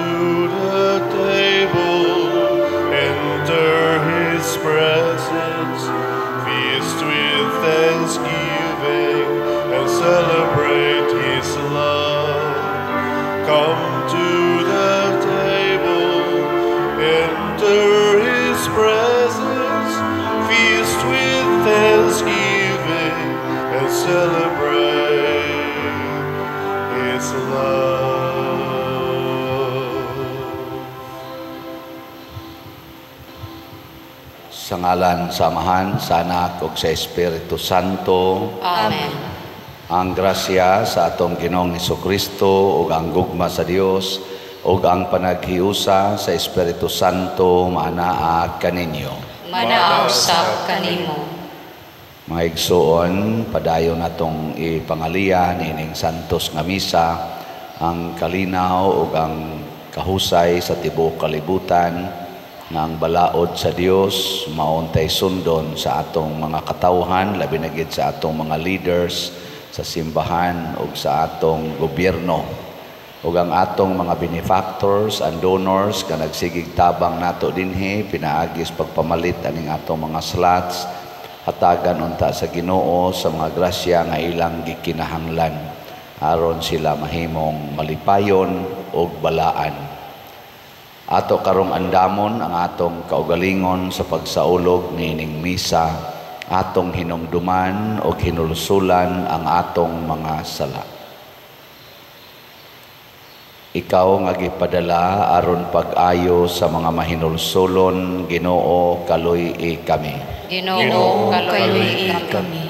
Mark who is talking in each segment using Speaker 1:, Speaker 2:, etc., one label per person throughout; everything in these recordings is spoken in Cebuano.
Speaker 1: to the table, enter his presence, feast with thanksgiving, and celebrate his love. Come to the table, enter his presence, feast with thanksgiving, and celebrate his love.
Speaker 2: Sa ngalan sa Amahan, sa Anak ug sa Espiritu Santo.
Speaker 3: Amen.
Speaker 2: Ang grasya sa atong Ginoong Hesukristo ug ang gugma sa Dios ug ang panaghiusa sa Espiritu Santo maanaa kaninyo.
Speaker 3: Manaa usab kanimo.
Speaker 2: Mga igsoon, padayon natong ipangalian ining santos nga misa ang kalinaw ug ang kahusay sa tibuok kalibutan nga ang balaod sa Dios mauntay sundon sa atong mga katawhan, labi na gid sa atong mga leaders sa simbahan ug sa atong gobyerno ug ang atong mga benefactors and donors nga nagsigig tabang nato dinhi pinaagis pagpamalit aning atong mga slots, hatagan unta sa Ginoo sa mga grasya nga ilang gikinahanglan aron sila mahimong malipayon ug balaan. Ato karong andamon ang atong kaugalingon sa pagsaulog niining misa, atong hinumduman og hinulsulan ang atong mga sala. Ikaw nga gipadala aron pag-ayo sa mga mahinulsulon, Ginoo, kaluy-i kami.
Speaker 3: Ginoo, kaluy-i kami.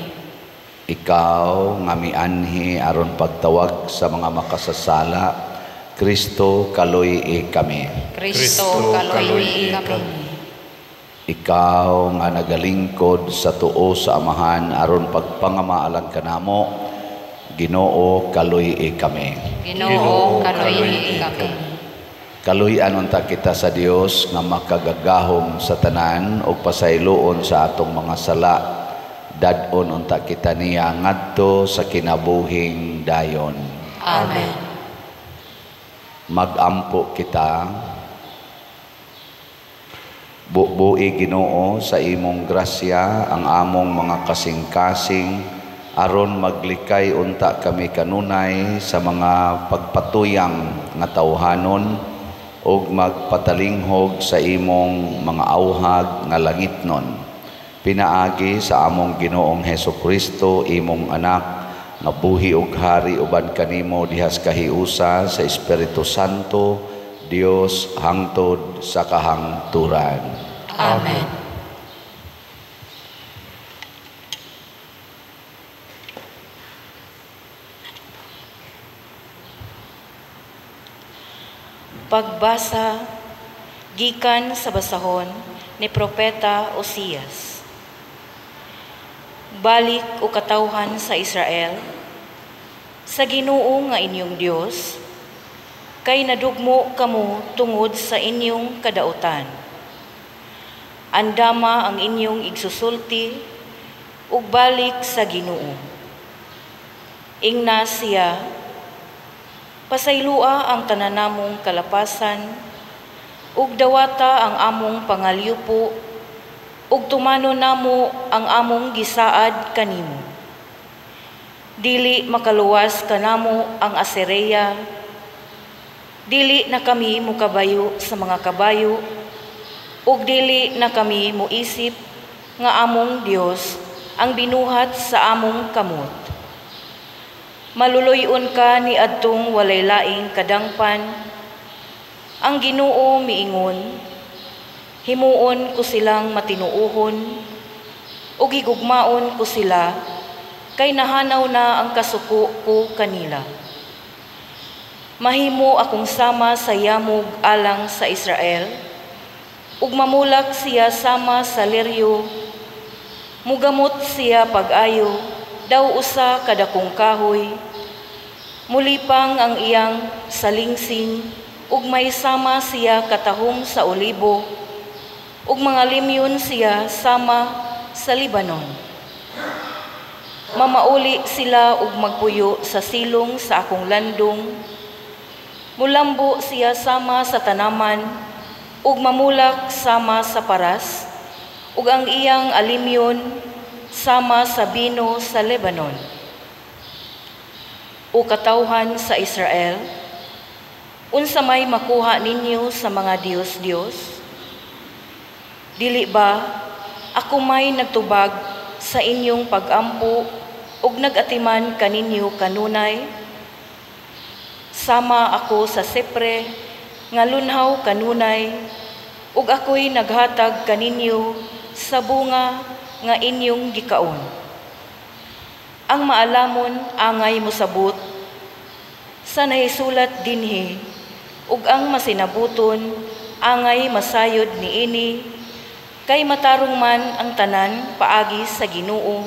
Speaker 2: Ikaw nga mianhi aron pagtawag sa mga makasasala, Kristo, kaluy-i kami.
Speaker 3: Kristo, kaluy-i kami.
Speaker 2: Ikaw nga nagalingkod sa tuo sa Amahan aron pagpangamaalang kanamo, Ginoo, kaluy-i kami.
Speaker 3: Ginoo, kaluy-i kami.
Speaker 2: Kaluy-an unta kita sa Dios nga makagagahom sa tanan ug pasayloon sa atong mga sala. Dad-on unta kita niya ngadto sa kinabuhing dayon.
Speaker 3: Amen.
Speaker 2: Magampo kita. Bubuhi Ginoo sa imong grasya ang among mga kasing-kasing aron maglikay unta kami kanunay sa mga pagpatuyang nga tawhanon ug magpatalinghog sa imong mga auhag nga langitnon. Pinaagi sa among Ginoong Hesukristo, imong anak, nga buhi ug hari uban kanimo dihas kahiusa sa Espiritu Santo, Dios hangtod sa kahangturan.
Speaker 3: Amen.
Speaker 4: Pagbasa gikan sa basahon ni Propeta Osias. Balik o katawhan sa Israel, sa Ginoo nga inyong Dios, kay nadugmo kamo tungod sa inyong kadautan. Andama ang inyong igsusulti ug balik sa Ginoo. Ingna siya, pasaylua ang tananamong kalapasan, ug dawata ang among pangalyupo, ug tumano namo ang among gisaad kanimo. Dili makaluwas kanamo ang Asiria, dili na kami mukabayo sa mga kabayo, ug dili na kami muisip nga among Dios ang binuhat sa among kamot. Maluloy-on ka ni adtong walay laing kadangpan. Ang Ginoo miingon, himuon ko silang matinuohon, ug higugmaon ko sila, kay nahanaw na ang kasuko ko kanila. Mahimo akong sama sa yamog alang sa Israel, ug mamulak siya sama sa liryo, mugamot siya pag-ayo, daw usa kadakong kahoy, mulipang ang iyang salingsing, ug may sama siya katahom sa olibo, ug mga limyon siya sama sa Libanon. Mamauli sila ug magpuyo sa silong sa akong landong, Mulambo siya sama sa tanaman, ug mamulak sama sa paras, ug ang iyang alimyon sama sa bino sa Lebanon. O katawhan sa Israel, unsa may makuha ninyo sa mga Dios-Dios? Dili ba ako may nagtubag sa inyong pagampo ug nagatiman kaninyo kanunay? Sama ako sa sepre nga lunhaw kanunay, ug ako'y naghatag kaninyo sa bunga nga inyong gikaon. Ang maalamon angay mosabot sa nahisulat dinhi, ug ang masinabuton angay masayod niini, kay matarong man ang tanan paagi sa Ginoo,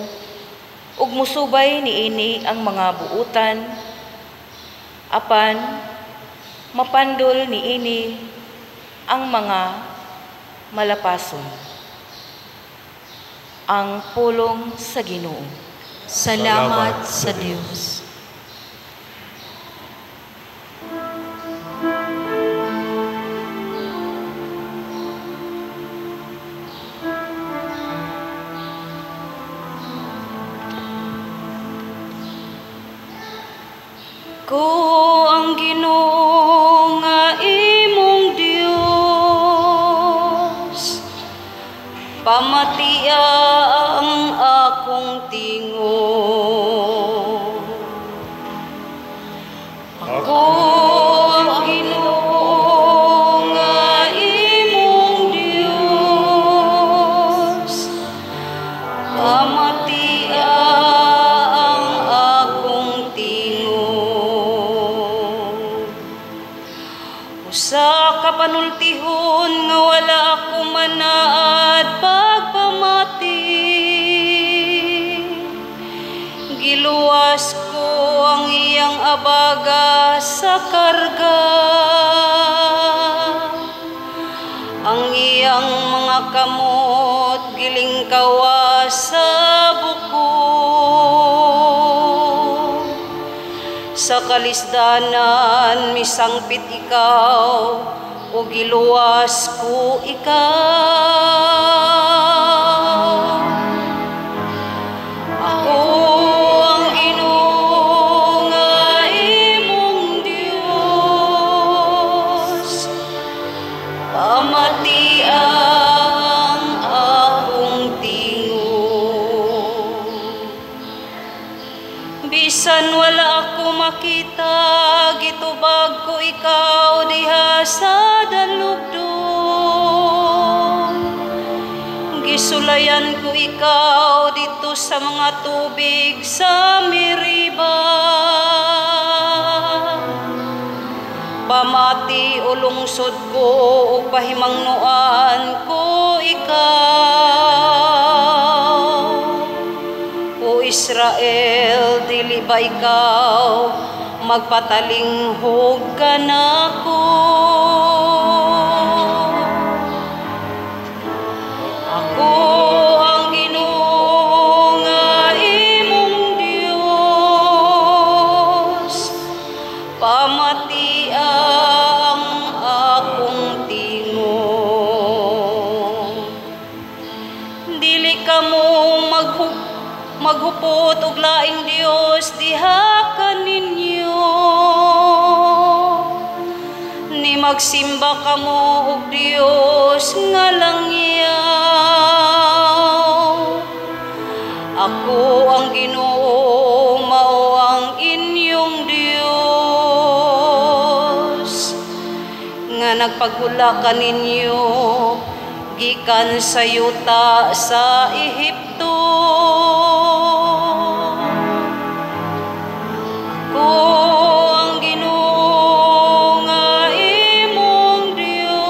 Speaker 4: ug musubay niini ang mga buutan, apan mapandol niini ang mga malapason. Ang pulong sa Ginoo.
Speaker 3: Salamat sa Dios.
Speaker 4: Ko ang Ginoo nga imong Dios, pamatia ang akong tingog. Ako ang Ginoo nga imong Dios, pamatia ang akong tingog. Usa ka panultihon nga wala ako manaad pagpamati, giluwas ko ang iyang abaga sa karga, ang iyang mga kamot gilingkawa sa buko. Sa kalisdanan misangpit ikaw, o giluwas ko ikaw. Ako ang Ginoo nga imong Dios, pamatia ang akong tingog. Bisan wala ako makita, gitubag ko ikaw diha sa dalugdog. Gisulayan ko ikaw dito sa mga tubig sa Meriba. Pamati o lungsod ko ug pahimangnoan ko ikaw. O Israel, dili ba ikaw magpatalinghog ka nako? Ako ang Ginoo nga imong Dios, pamatia ang akong tingog. Dili kamo maghupot og laing Dios diha kaninyo, ni magsimba kamo og Dios nga langyaw. Ako ang Ginoo, mao ang inyong Dios, nga nagpaghula kaninyo gikan sa yuta sa Ehipto. Ako ang Ginoo nga imong Dios,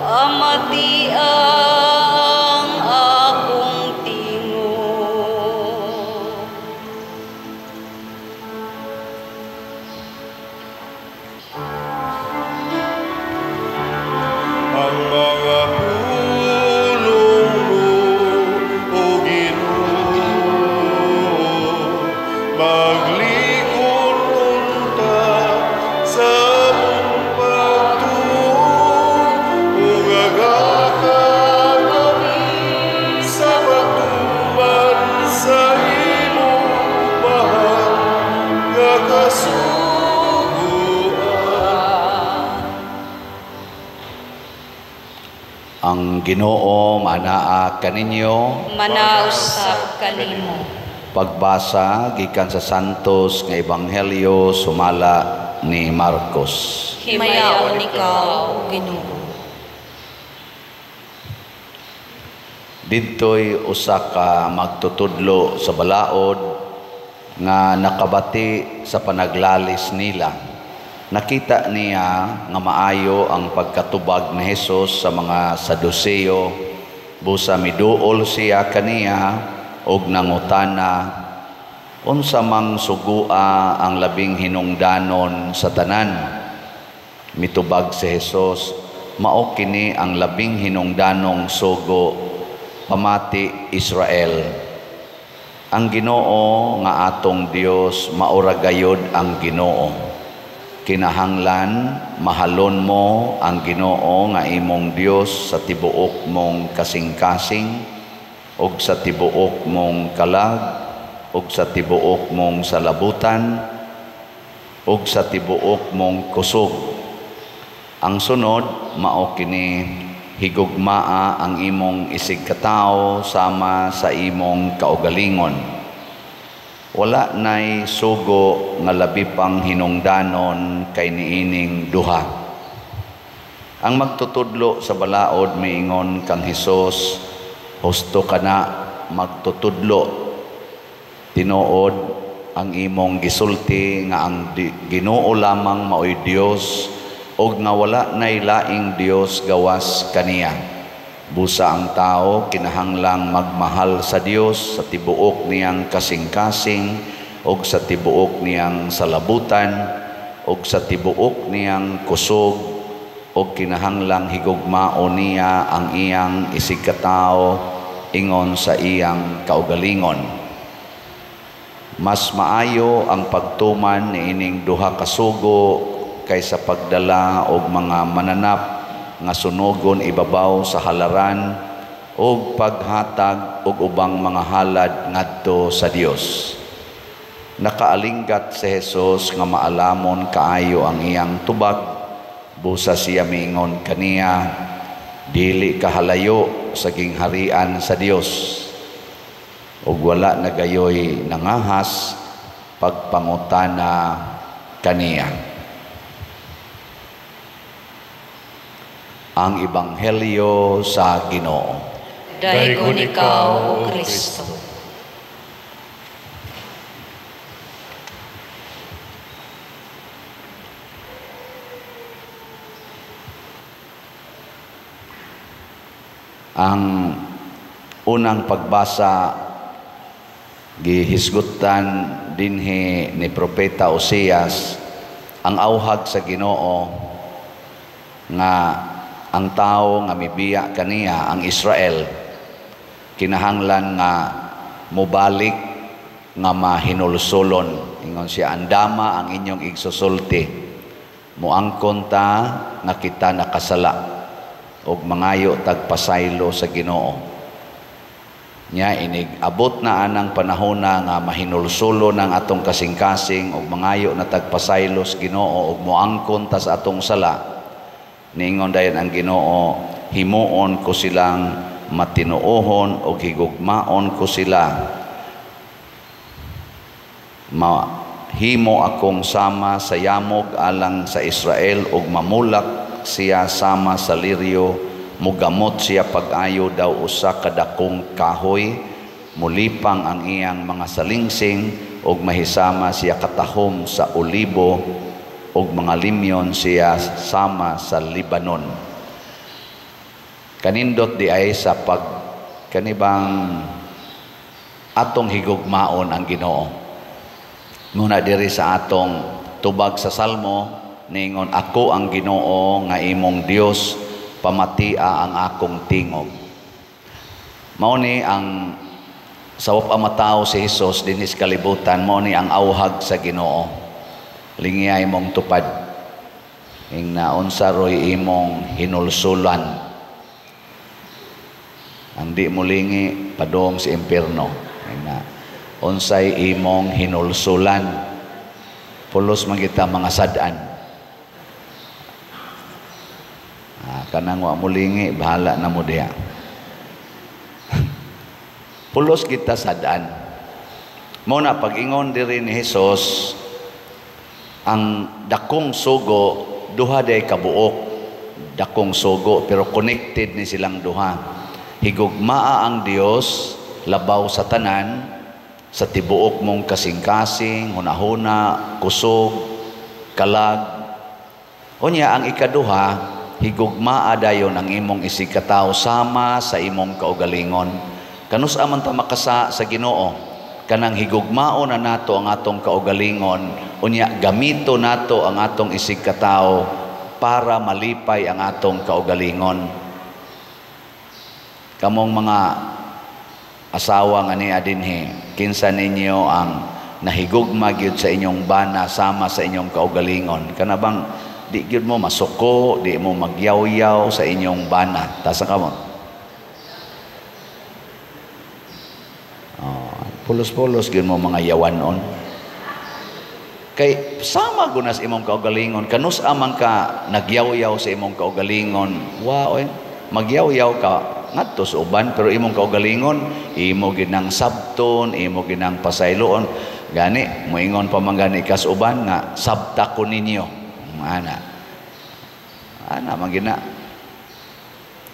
Speaker 4: pamatia ang akong tingog.
Speaker 1: Ang mga pulong mo
Speaker 2: Ang Ginoo manaa kaninyo,
Speaker 3: Manausab kanimo.
Speaker 2: Pagbasa gikan sa Santos nga Ebanghelyo sumala ni Marcos.
Speaker 3: Himayaon ikaw, Ginoo.
Speaker 2: Didtoy usa ka magtutudlo sa balaod nga nakabati sa panaglalis nila. Nakita niya nga maayo ang pagkatubag ni Hesus sa mga Saduseo, busa miduol siya kaniya og nangutana, unsa mang sugua ang labing hinungdanon sa tanan? Mitubag si Hesus, mao kini ang labing hinungdanong sugo, pamati Israel. Ang Ginoo nga atong Dios maura gayod ang Ginoo. Kinahanglan mahalon mo ang Ginoo nga imong Dios sa tibuok mong kasing-kasing ug sa tibuok mong kalag ug sa tibuok mong salabutan ug sa tibuok mong kusog. Ang sunod mao kini, higugmaa ang imong isigkatawo sama sa imong kaugalingon. Wala nay sugo nga labi pang hinungdanon kay niining duha. Ang magtutudlo sa balaod miingon kang Hesus, husto ka na magtutudlo. Tinuod ang imong gisulti nga ang Ginoo lamang maoy Dios ug nga wala nay laing Dios gawas kaniya. Busa ang tao kinahanglang magmahal sa Dios sa tibuok niyang kasing-kasing ug sa tibuok niyang salabutan ug sa tibuok niyang kusog ug kinahanglang higugmaon niya ang iyang isigkatawo ingon sa iyang kaugalingon. Mas maayo ang pagtuman niining duha ka sugo kaysa pagdala og mga mananap nga sunogon ibabaw sa halaran og paghatag og ubang mga halad ngadto sa Dios. Nakaalinggat si Hesus nga maalamon kaayo ang iyang tubag, busa siya miingon kaniya, dili kahalayo sa gingharian sa Dios. Ug wala na gayoy nangahas pagpangutana kaniya. Ang Ebanghelyo sa Ginoo.
Speaker 3: Daygon ikaw, O Kristo.
Speaker 2: Ang unang pagbasa gihisgutan dinhi ni Propeta Oseas ang auhag sa Ginoo nga ang tao nga mibiya kaniya, ang Israel, kinahanglan nga mobalik nga mahinulsulon. Ingon siya, andama ang inyong igsusulti, moangkon ta nga kita nakasala og mangayo tagpasaylo sa Ginoo. Nya inig abot na anang panahona nga mahinulsulo ng atong kasing-kasing og mangayo na tagpasaylo sa Ginoo og moangkon ta sa atong sala. Niingon dayon ang Ginoo, himuon ko silang matinuohon og higugmaon ko sila. Mahimo akong sama sa yamog alang sa Israel og mamulak siya sama sa liryo, mugamot siya pag-ayo daw usa ka dakong kahoy, mulipang ang iyang mga salingsing og mahisama siya katahom sa olibo og mga limyon siya sama sa Libanon. Kanindot di ay sa pag kanibang atong higugmaon ang Ginoo. Nguna diri sa atong tubag sa Salmo ningon, ako ang Ginoo nga imong Dios, pamatia ang akong tingog. Mao ni ang sa wa pa matawo si Hesus dinhi sa kalibutan, mao ni ang auhag sa Ginoo. Lingiyay mong tupad, ing naunsa roy imong hinulsulan. Ang di mo lingi padong sa impierno. Ing na unsay imong hinulsulan, pulos man kita mga sad-an. Kanang wa mulingi, bahala na mo diha. Pulos kita sadaan. Mao na pag-ingon diri ni Hesus, ang dakong sugo duha day kabuok. Dakong sugo pero connected ni silang duha. Higugmaa ang Dios labaw sa tanan, sa tibuok mong kasing-kasing, hunahuna, kusog, kalag. Unya ang ikaduha, higugmaa dayon ang imong isigkatawo sama sa imong kaugalingon. Kanus-a man ta makasa sa Ginoo? Kanang higugmao na nato ang atong kaugalingon, unya gamito nato ang atong isigkatawo para malipay ang atong kaugalingon. Kamong mga asawa nga niya dinhi, kinsa ninyo ang nahigugma gyud sa inyong bana sama sa inyong kaugalingon? Kana bang di gyud mo masuko, di mo magyawyaw sa inyong bana? Tasa ka mo. Oh, pulos-pulos gyud mo mga yawanon. Kay sama gunas imong kaugalingon, kanus-a man ka nagyawyaw sa imong kaugalingon, wa oy, magyawyaw ka ngadto sa uban, pero imong kaugalingon imo ginang sabton, imo ginang pasayloon. Gani moingon pa man gani kas uban nga sabta ko ninyo. Ana. Ana man gina.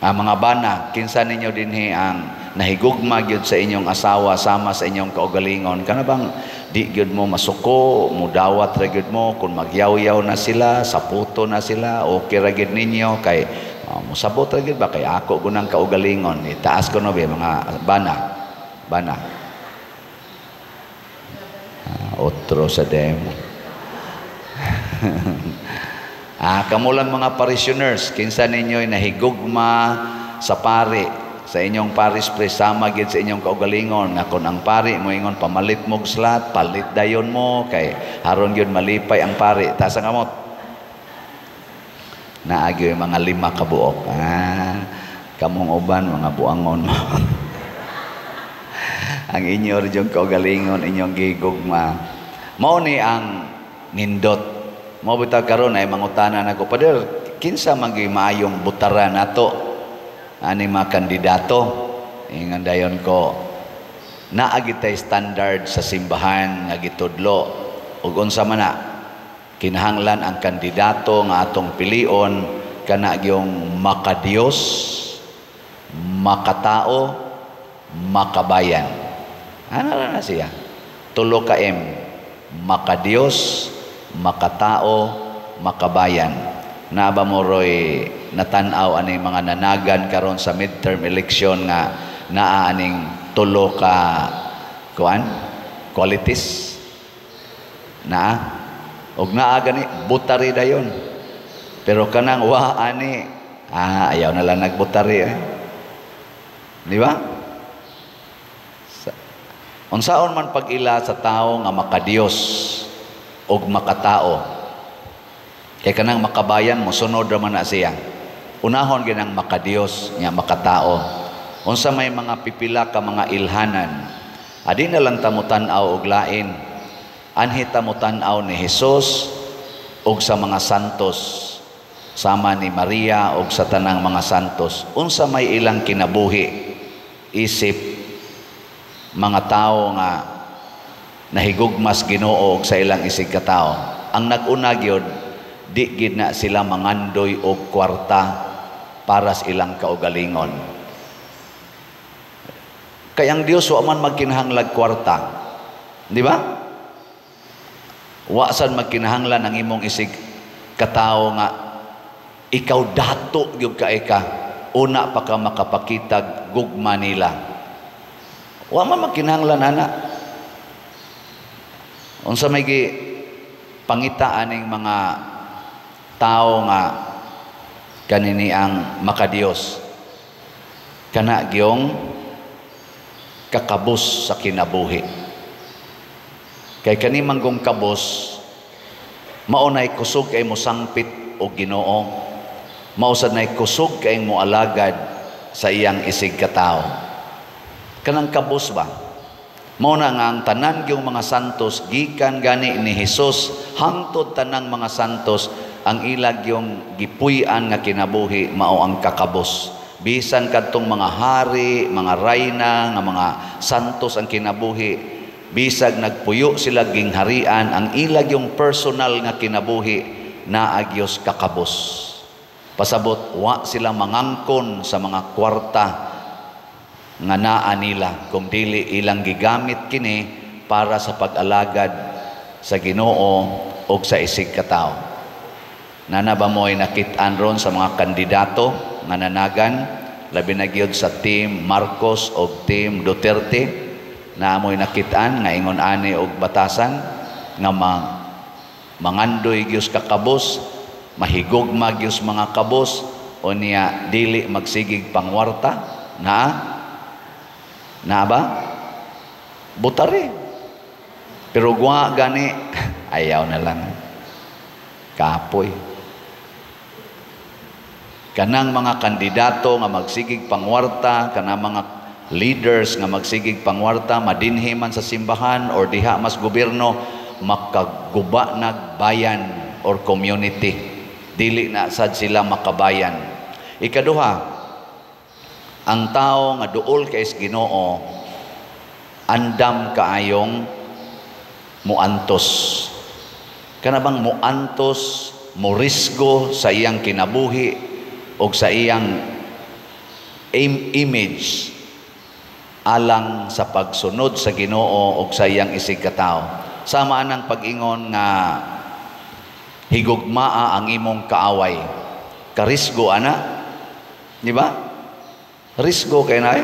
Speaker 2: Ang mga bana, kinsa ninyo dinhi ang nahigugma gyud sa inyong asawa sama sa inyong kaugalingon? Kana bang di gyud mo masuko, mudawat ra gyud mo kung magyawyaw na sila, saputo na sila, okay ra gyud ninyo kay musabot ra gyud ba kay ako gunang kaugalingon. Itaas ko no be mga bana. Bana. Otro sa demo. Kamo lang mga parishioners, kinsa ninyo'y nahigugma sa pari, sa inyong parish priest, sama gyud sa inyong kaugalingon, nga kun ang pari moingon pamalit mog slat, palit dayon mo kay aron gyud malipay ang pari. Taas ang kamot. Naagyo yung mga 5 ka buok. Kamong uban mga buangon mo. Ang inyo rin kaugalingon, inyong gigugma. Mao ni ang nindot. Mao bitaw karon ay mangutana nako, Pader, kinsa man gyud maayong butara nato ani mga kandidato? Ingon dayon ko, naa gitay standard sa simbahan nga gitudlo ug unsa man na kinahanglan ang kandidato nga atong pilion kana gyung makadiyos, makatao, makabayan. Ana ra na siya. Tulo ka M. Makadiyos, makatao, makabayan. Naa ba mo roy natan-aw aning mga nanagan karon sa midterm election nga naa aning tulo ka kuan qualities? Naa og naa gani butari dayon. Pero kanang wa ani, ayaw na lang nagbutari eh. Di ba? Unsaon man pag-ila sa tawo nga makadiyos og makatao? Kay kanang makabayan mosunod ra man na siya. Unahon ginang makadiyos nya makatao. Unsa may mga pipila ka mga ilhanan, adi na lang ta motan-aw og lain. Anhi ta motan-aw ni Hesus og sa mga santos, sama ni Maria og sa tanang mga santos. Unsa may ilang kinabuhi isip mga tawo nga nahigugmas Ginoo og sa ilang isig katao? Ang nag-una gyud, di gid na sila mangandoy og kwarta para sa ilang kaugalingon. Kay ang Dios wa man magkinahanglag kwarta, di ba? Wa sad magkinahanglan ang imong isig katao nga ikaw dato gyud kay ka, una pa ka makapakitag gugma nila. Wa man magkinahanglan ana. Unsa may gi pangita aning mga tao nga kanini ang makadiyos? Kana gyong kakabos sa kinabuhi. Kay kani manggong kabos, mao nay kusog kay mosangpit og Ginoo, mao sad nay kusog kay moalagad sa iyang isig katao. Kanang kabos ba? Mao na nga ang tanan gyung mga santos gikan gani ni Hesus hangtod tanang mga santos Ang ilag yung gipuy-an nga kinabuhi mao ang kakabos. Bisan kadtong mga hari, mga rayna, nga mga santos ang kinabuhi, bisag nagpuyo sila gingharian, ang ilag yung personal nga kinabuhi naa gyud kakabos. Pasabot wa sila mangangkon sa mga kwarta nga naa nila, kung dili ilang gigamit kini para sa pag-alagad sa Ginoo og sa isig katawo. Nana ba mo'y nakit-an ron sa mga kandidato nga nanagan, labi na gyud sa Team Marcos og Team Duterte, na mo'y nakit-an nga ingon ani og batasan nga mangandoy gyud kakabos, mahigugma gyud mga kabos, o niya dili magsigig pangwarta, naa? Naa ba? Butari. Pero gwa gani, ayaw na lang. Kapoy. Kanang mga kandidato nga magsigig pangwarta, kanang mga leaders nga magsigig pangwarta, madinhi man sa simbahan or diha mas gobyerno, makaguba nag bayan or community. Dili na sad sila makabayan. Ikaduha, ang tao nga duol kay Ginoo, andam kaayong muantos. Kana bang muantos, morisgo sa iyang kinabuhi o sa iyang image alang sa pagsunod sa Ginoo o sa iyang isig katawo. Sama anang pag-ingon nga higugmaa ang imong kaaway. Karisgo ana, di ba? Risgo kay na.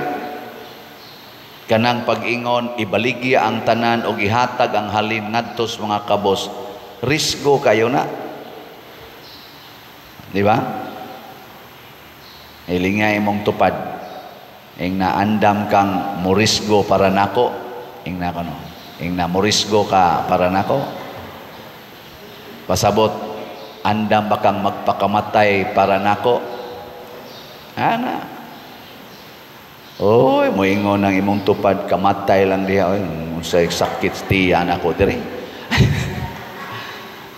Speaker 2: Kanang pag-ingon ibaligya ang tanan og ihatag ang halin ngadto sa mga kabos. Risgo kayo na. Di ba? Hilingay imong tupad. Ing naandam kang morisgo para nako. Ing na kono. Ing na morisgo ka para nako. Pasabot, andam ba kang magpakamatay para nako? Ana. Oy, moingon ang imong tupad, kamatay lang diha. Oy, unsay sakit tiyan ako diri.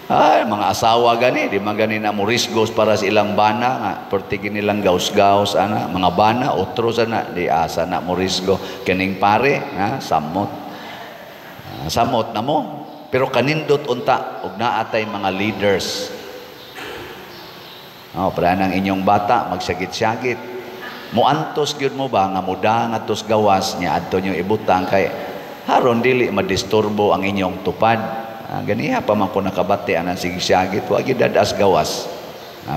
Speaker 2: Ay, mga asawa gani, di man gani na morisgos para sa ilang bana, nga perti nilang gaus-gaus ana, mga bana otro sana di asa na morisgo kining pare, ha, samot. Samot na mo. Pero kanindot unta og naa tay mga leaders. Oh, para nang inyong bata magsagit-sagit. Muantos gyud mo ba nga muda ngadtos gawas niya adto nyo ibutang kay haron dili madisturbo ang inyong tupad. Ganiha pa man ko nakabati anang sigisagit, wa gyud dadas gawas.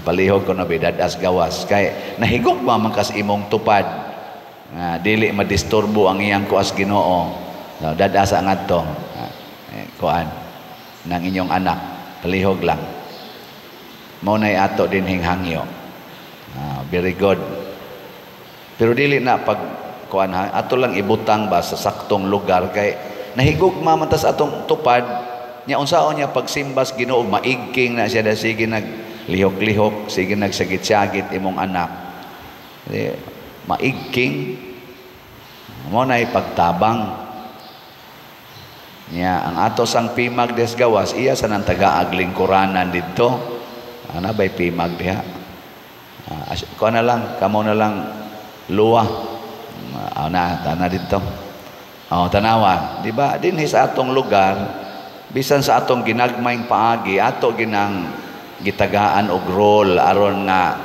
Speaker 2: Palihog ko na dadas gawas kay nahigugma man kas imong tupad. Dili madisturbo ang iyang kuas Ginoo. No, dadas ang adto. Kuan nang inyong anak, palihog lang. Mao nay ato dinhing hangyo. Very good. Pero dili na pag kuan ha, ato lang ibutang ba sa saktong lugar kay nahigugma man tas atong tupad nya unsaon niya pagsimbas Ginoo maigking na siya da sige nag lihok-lihok, sige nagsagit-sagit imong anak. Di, maigking mo nay pagtabang. Nya ang ato sang pimag des gawas iya sa nang tagaag lingkuranan didto. Ana bay pimag diha? Kuan na lang, kamo na lang luwa. Na tana didto. Oh, tanawa, di ba? Dinhi sa atong lugar, bisan sa atong ginagmayng paagi, ato ginang gitagaan og role aron nga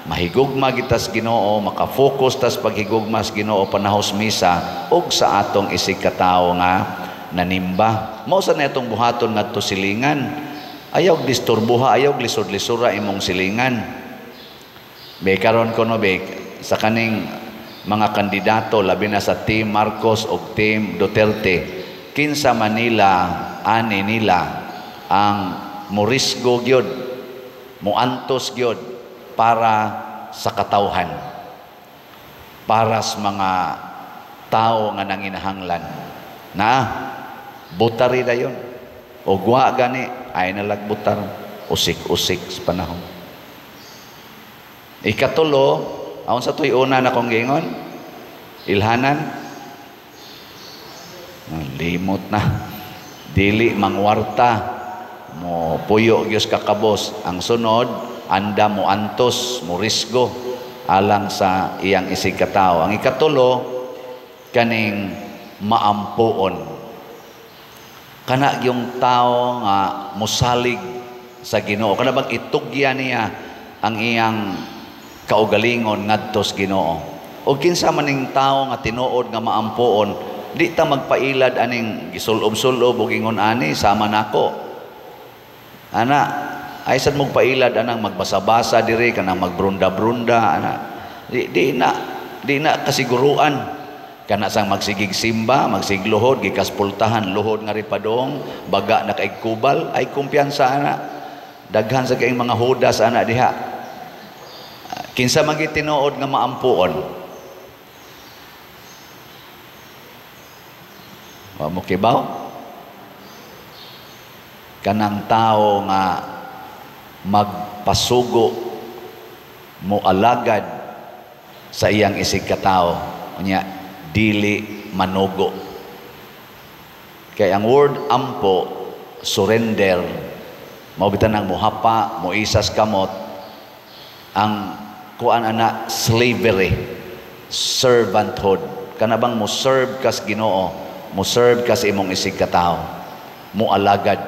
Speaker 2: mahigugma gitas Ginoo, maka-focus tas paghigugma sa Ginoo panahos misa ug sa atong isig katawo nga nanimba. Mao sa netong buhaton ngadto silingan. Ayaw disturbuha, ayaw lisod-lisura imong silingan. Be karon kuno be sa kaning mga kandidato labi na sa Team Marcos ug Team Duterte, kinsa Manila ani nila ang morisgo gyud, muantos gyud para sa katawhan, para sa mga tao nga nanginahanglan. Na butari dayon o guwa gani ay nalagbutar, usik-usik sa panahon. Ikatulo, aon sa tuy una na kong giingon, ilhanan, limot na, dili mangwarta. Mo puyo gyud kakabos. Ang sunod, anda mo antos, mo risgo alang sa iyang isig katawo. Ang ikatulo, kaning maampuon. Kana yung tao nga musalig sa Ginoo. Kana bang itugyan niya ang iyang kaugalingon ngadto sa Ginoo. O kinsa man ning tao nga tinuod nga maampuon, di ta magpailad aning gisulob-sulob og ingon ani sama nako. Ana, ay sad magpailad anang magbasa-basa diri kanang magbrunda-brunda ana. Di na kasiguruan. Kana sang magsigig simba, magsigluhod, gikaspultahan luhod nga ripadong, baga na kay kubal, ay kumpiyansa ana. Daghan sa kayong mga hudas ana diha. Kinsa man gyud tinuod nga maampuon? Wa mo kibaw? Kanang tao nga magpasugo, mo alagad sa iyang isig katao, unya dili manugo. Kay ang word ampo, surrender, mao bitan ang muhapa, moisas kamot, ang kuan ana slavery, servanthood. Kana bang mo serve kas Ginoo, mo serve kas imong isig katao, mo alagad,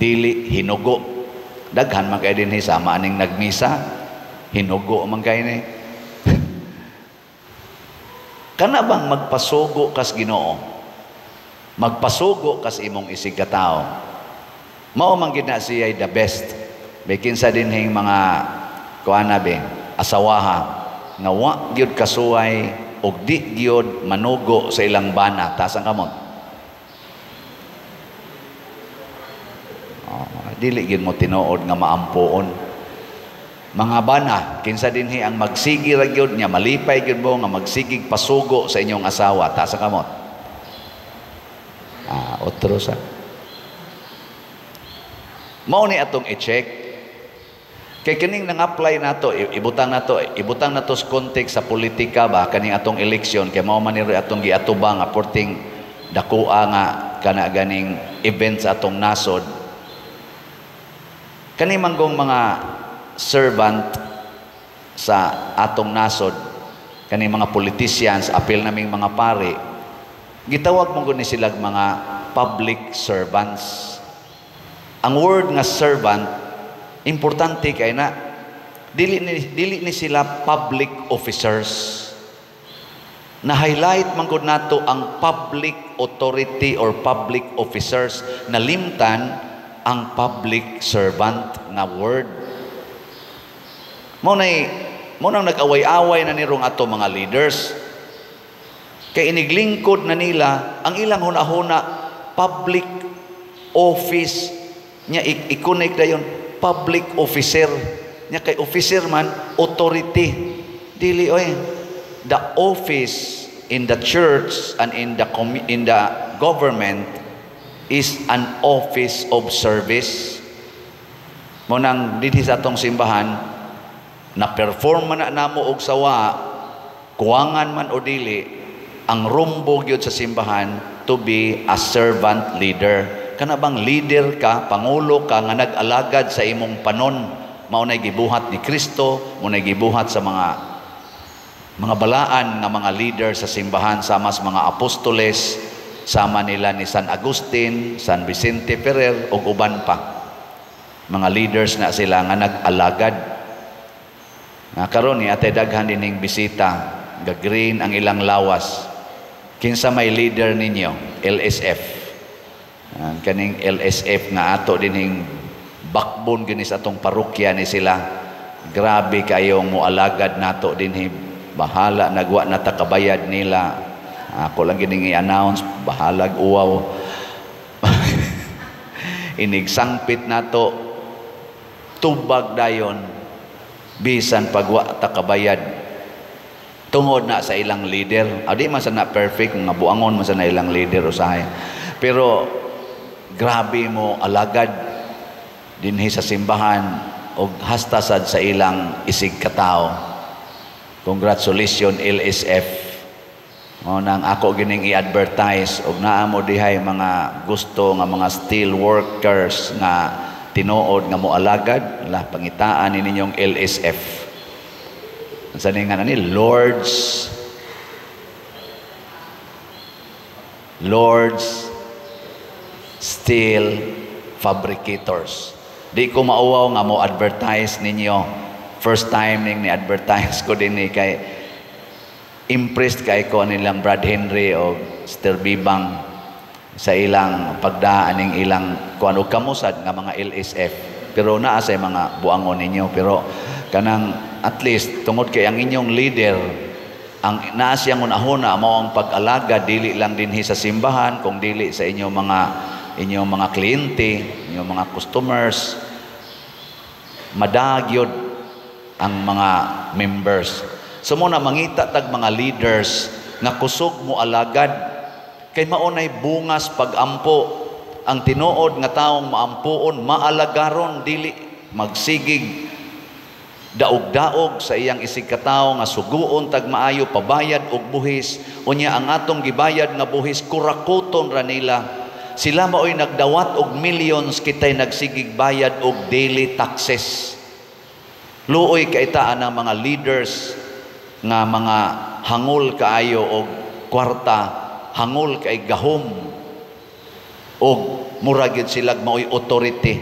Speaker 2: dili hinugo. Daghan man kay dinhi sama aning nagmisa, hinugo man kay ni. Kana bang magpasugo kas Ginoo, magpasugo kas imong isig katao, mao man gid na siya the best. May kinsa dinhing mga kuana be asawaha nga wa gyud kasuway og di gyud manugo sa ilang bana, taas ang kamot. Oh, dili gyud mo tinuod nga maampuon. Mga bana, kinsa dinhi ang magsigi ra gyud nya malipay gyud mo nga magsigig pasugo sa inyong asawa, taas ang kamot. Ah, otro sa. Mao ni atong i-check. Kay kining nang-apply nato, ibutang nato sa context sa politika ba kaning atong election, kay mao man ni atong giatubang nga porting dakoa nga kana ganing event sa atong nasod. Kani manggong mga servant sa atong nasod, kani mga politicians, apil naming mga pari, gitawag mo gud ni silag mga public servants. Ang word nga servant, importante kay na dili ni sila public officers. Na-highlight man gud nato ang public authority or public officers, nalimtan ang public servant nga word. Mao nang nag-away-away na nirong ato mga leaders. Kay iniglingkod na nila ang ilang hunahuna public office nya, i-connect dayon public officer nya, kay officer man authority. Dili oy, the office in the church and in the government is an office of service. Mo nang dinhi sa atong simbahan, na perform man na namo og sawa, kuwangan man o dili, ang rumbo gyud sa simbahan to be a servant leader. Kana bang leader ka, pangulo ka nga nag-alagad sa imong panon, mao nay gibuhat ni Kristo, mao nay gibuhat sa mga balaan nga mga leader sa simbahan, sama sa mga apostoles, sama nila ni San Agustin, San Vicente Ferrer ug uban pa. Mga leaders na sila nga nag-alagad. Nga karon ni atay daghan dining bisita, ga-green ang ilang lawas. Kinsa may leader ninyo? LSF. Ang kaning LSF nga ato dinhing backbone gini sa atong parokya ni sila. Grabe kayong moalagad nato dinhi. Bahala nagwa na ta kabayad nila. Ako lang gining i-announce, bahalag uwaw. Inigsangpit nato tubag dayon bisan pagwa ta kabayad. Tungod na sa ilang leader. Adi man sa na perfect, mga buangon man sa na ilang leader usahay. Pero grabe mo alagad dinhi sa simbahan og hasta sad sa ilang isig katao. Congratulations LSF. Mao nang ako gining i-advertise og naa mo dihay mga gusto nga mga steel workers nga tinuod nga moalagad, la pangitaan ni ninyong LSF. Unsa ni nga ni Lord's Steel Fabricators. Di ko mauwaw nga mo advertise ninyo. First time ning ni-advertise ko din ni kay impressed kay ko nilang Brad Henry o Sister Bibang sa ilang pagdaan ning ilang kuan og kamusad nga mga LSF. Pero naa sa mga buangon ninyo, pero kanang at least tungod kay ang inyong leader ang naa siyang unahuna mao ang pag-alaga dili lang dinhi sa simbahan kung dili sa inyong mga kliyente, inyong mga customers, madagyod ang mga members. So mo na mangita tag mga leaders nga kusog mo alagad kay maunay bungas pagampo. Ang tinuod nga taong maampuon, maalagaron, dili magsigig daog-daog sa iyang isig katawo nga suguon tag maayo, pabayad og buhis. Unya ang atong gibayad nga buhis kurakuton ra nila. Sila maoy nagdawat og millions, kitay nagsigig bayad og daily taxes. Luoy kay ta ang mga leaders nga mga hangol kaayo og kwarta, hangol kay gahom, og mura gyud sila maoy authority.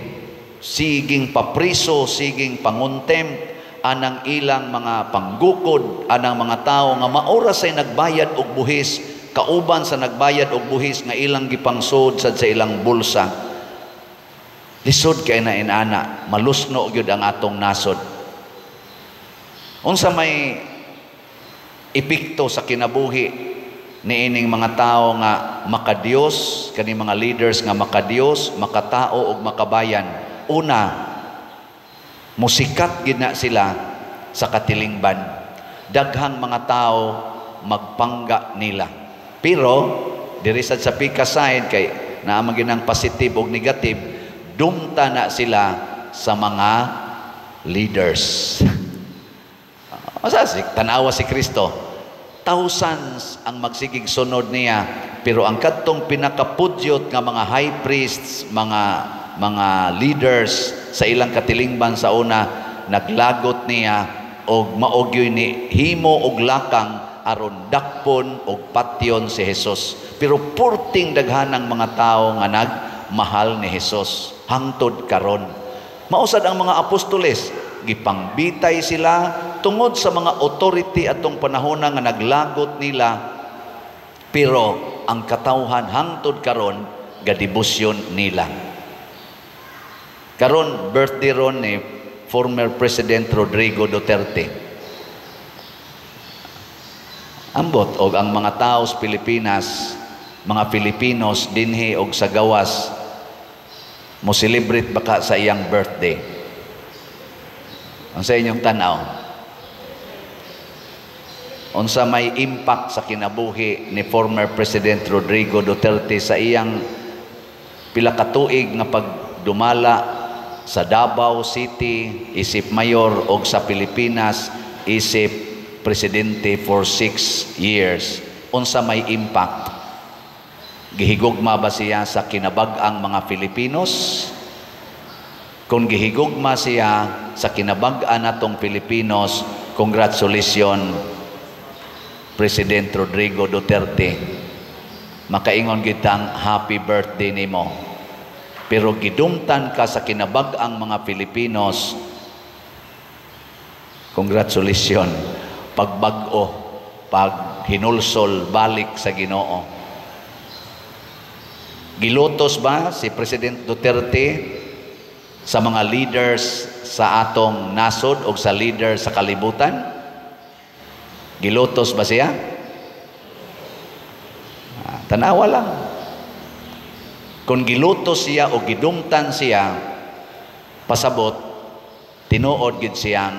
Speaker 2: Siging papriso, siging pangontempt anang ilang mga panggukod anang mga tawo nga maora say nagbayad og buhis, kauban sa nagbayad og buhis nga ilang gipangsod sad sa ilang bulsa. Lisod kay na inana, malusno gyud ang atong nasod. Unsa may epekto sa kinabuhi niining mga tawo nga makadiyos, kani mga leaders nga makadiyos, makatao ug makabayan? Una, musikat gid na sila sa katilingban. Daghang mga tao magpangga nila. Pero diri sad sa pika side kay naa man ginang positive ug negative, dumta na sila sa mga leaders. Masa si tanawa si Kristo, thousands ang magsigig sunod niya, pero ang kadtong pinakapudyot nga mga high priests, mga leaders sa ilang katilingban sa una, naglagot niya og maogyoy ni himo og lakang aron dakpon og patyon si Jesus. Pero purting daghanang mga tao nga nagmahal ni Jesus hangtod karon. Mausad ang mga apostoles, gipangbitay sila tungod sa mga authority atong panahona nga naglagot nila, pero ang katawhan hangtod karon gadebosyon nila. Karon birthday ron ni former President Rodrigo Duterte. Ambot og ang mga tao sa Pilipinas, mga Filipinos dinhi og sa gawas mo celebrate baka sa iyang birthday. Unsa inyong tan-aw? Unsa may impact sa kinabuhi ni former President Rodrigo Duterte sa iyang pila ka tuig nga pagdumala sa Davao City isip mayor og sa Pilipinas isip presidente for 6 years? Unsa may impact? Gihigugma ba siya sa kinabag-ang mga Filipinos? Kung gihigugma siya sa kinabag-an natong Filipinos, congratulations President Rodrigo Duterte. Makaingon gitang happy birthday nimo. Pero gidumtan ka sa kinabag-ang mga Filipinos, congratulations, pagbag-o, pag hinulsol balik sa Ginoo. Gilutos ba si President Duterte sa mga leaders sa atong nasod o sa leader sa kalibutan? Gilutos ba siya? Tanawa lang. Kung gilutos siya o gidumtan siya, pasabot, tinuod gid siyang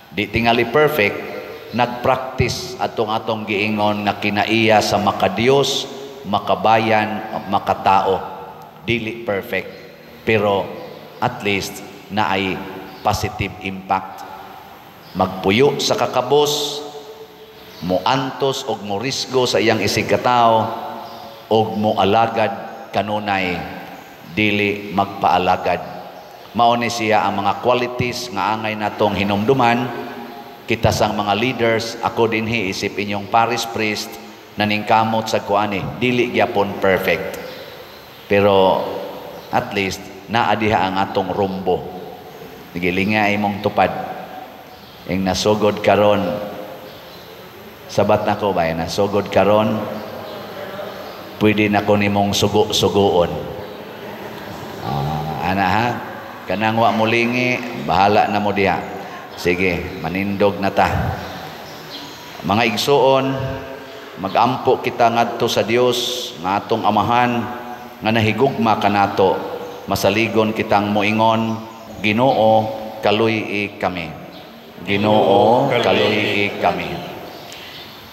Speaker 2: di tingali perfect, nagpractice atong giingon nga kinaiya sa makadiyos, makabayan, makatao. Dili perfect, pero at least naay positive impact. Magpuyo sa kakabos, Moantos og morisgo sa iyang isigkatawo og moalagad kanunay, dili magpaalagad. Mao ni siya ang mga qualities nga angay natong hinumduman kita sang mga leaders. Ako dinhi isip inyong parish priest, naningkamot sa kuani, dili gyapon perfect, pero at least naa diha ang atong rumbo. Gilinga imong tupad ing nasugod karon. Sabat nako ba, nasugod karon, pwede na ko nimong sugo-sugoon. Ana ha, kanang wa mulingi, bahala na mo diha. Sige, manindog na ta. Mga igsuon, magampo kita ngadto sa Dios nga atong Amahan nga nahigugma kanato. Masaligon kitang moingon, Ginoo, kaluy-i kami. Ginoo, kaluy-i kami.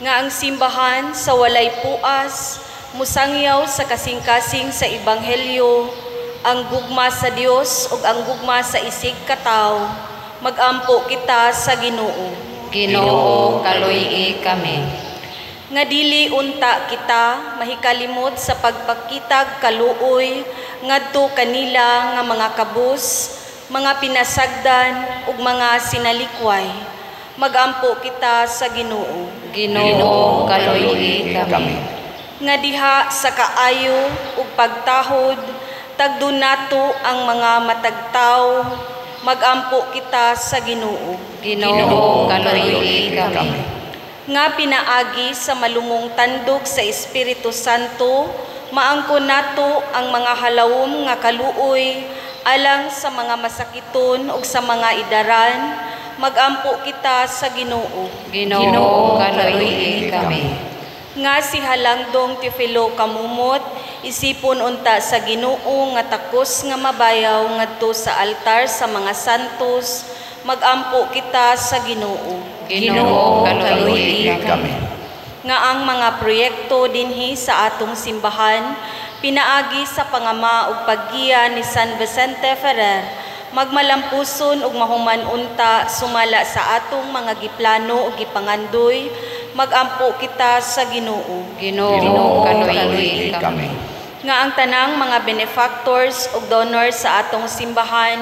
Speaker 3: Nga ang simbahan sa walay puas musangyaw sa kasing-kasing sa ebanghelyo, ang gugma sa Dios ug ang gugma sa isig katawo, magampo kita sa Ginoo.
Speaker 5: Ginoo, kaluy-i kami.
Speaker 3: Nga dili unta kita mahikalimot sa pagpakitag kaluoy ngadto kanila nga mga kabus, mga pinasagdan ug mga sinalikway, magampo kita sa Ginoo.
Speaker 5: Ginoo, kaluy-i kami.
Speaker 3: Nga diha sa kaayo ug pagtahod tagdon nato ang mga matagtaw, magampo kita sa Ginoo.
Speaker 5: Ginoo, kaluy-i kami.
Speaker 3: Nga pinaagi sa malumong tandog sa Espiritu Santo, maangkon nato ang mga halawom nga kaluoy alang sa mga masakiton ug sa mga idaran, magampo kita sa Ginoo.
Speaker 5: Ginoo, kaluy-i kami.
Speaker 3: Nga si Halangdong Teofilo Camomot, isipon unta sa Ginoo nga takos nga mabayaw ngadto sa altar sa mga santos, magampo kita sa Ginoo.
Speaker 5: Ginoo, kaluy-i kami.
Speaker 3: Nga ang mga proyekto dinhi sa atong simbahan pinaagi sa pangama ug paggiya ni San Vicente Ferrer, magmalampuson ug mahuman unta sumala sa atong mga giplano ug gipangandoy, magampo kita sa Ginoo.
Speaker 5: Ginoo, kaluy-i kami.
Speaker 3: Nga ang tanang mga benefactors ug donors sa atong simbahan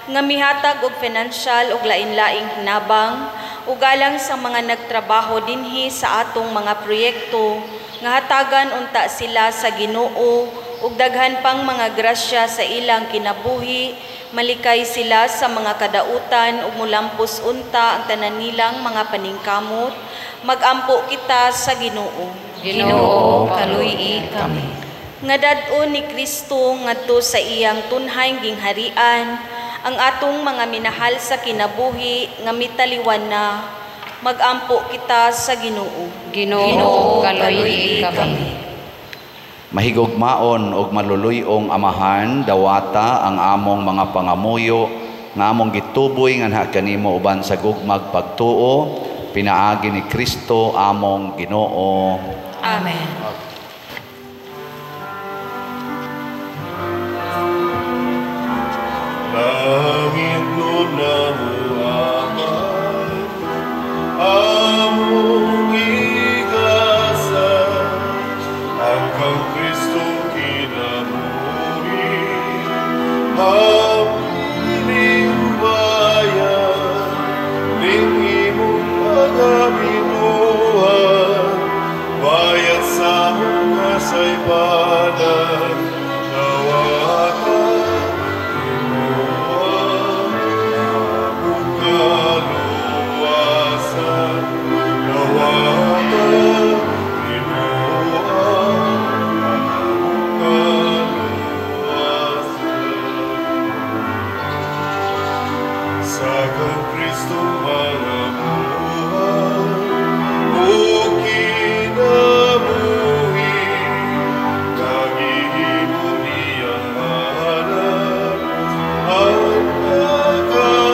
Speaker 3: nga mihatag og financial ug lain-laing hinabang ug alang sa mga nagtrabaho dinhi sa atong mga proyekto, nga hatagan unta sila sa Ginoo ug daghan pang mga grasya sa ilang kinabuhi, malikay sila sa mga kadautan ug mulampos unta ang tanan nilang mga paningkamot, magampo kita sa Ginoo.
Speaker 5: Ginoo, kaluy-i kami.
Speaker 3: Nga dad-on ni Kristo ngadto sa iyang tunhay gingharian ang atong mga minahal sa kinabuhi nga mitaliwan na, magampo kita sa Ginoo.
Speaker 5: Ginoo, kaluy-i kami.
Speaker 2: Mahigugmaon og maluluy-ong Amahan, dawata ang among mga pangamuyo nga among gituboy nganha kanimo uban sa gugmag pagtuo, pinaagi ni Kristo among Ginoo.
Speaker 3: Amen.
Speaker 1: Langit nuna mo Amay, among igasa, ang kang Kristong kinabuhi, ang bayan, ning imong pagabinuhan, bayat sa among kasaypanan, nawata kaluwasan, nawata imo ang kaluwasan. Sa kang Kristo mga buhay, o kinabuhi, kagihimo niyang hanap, ang pagkanimo,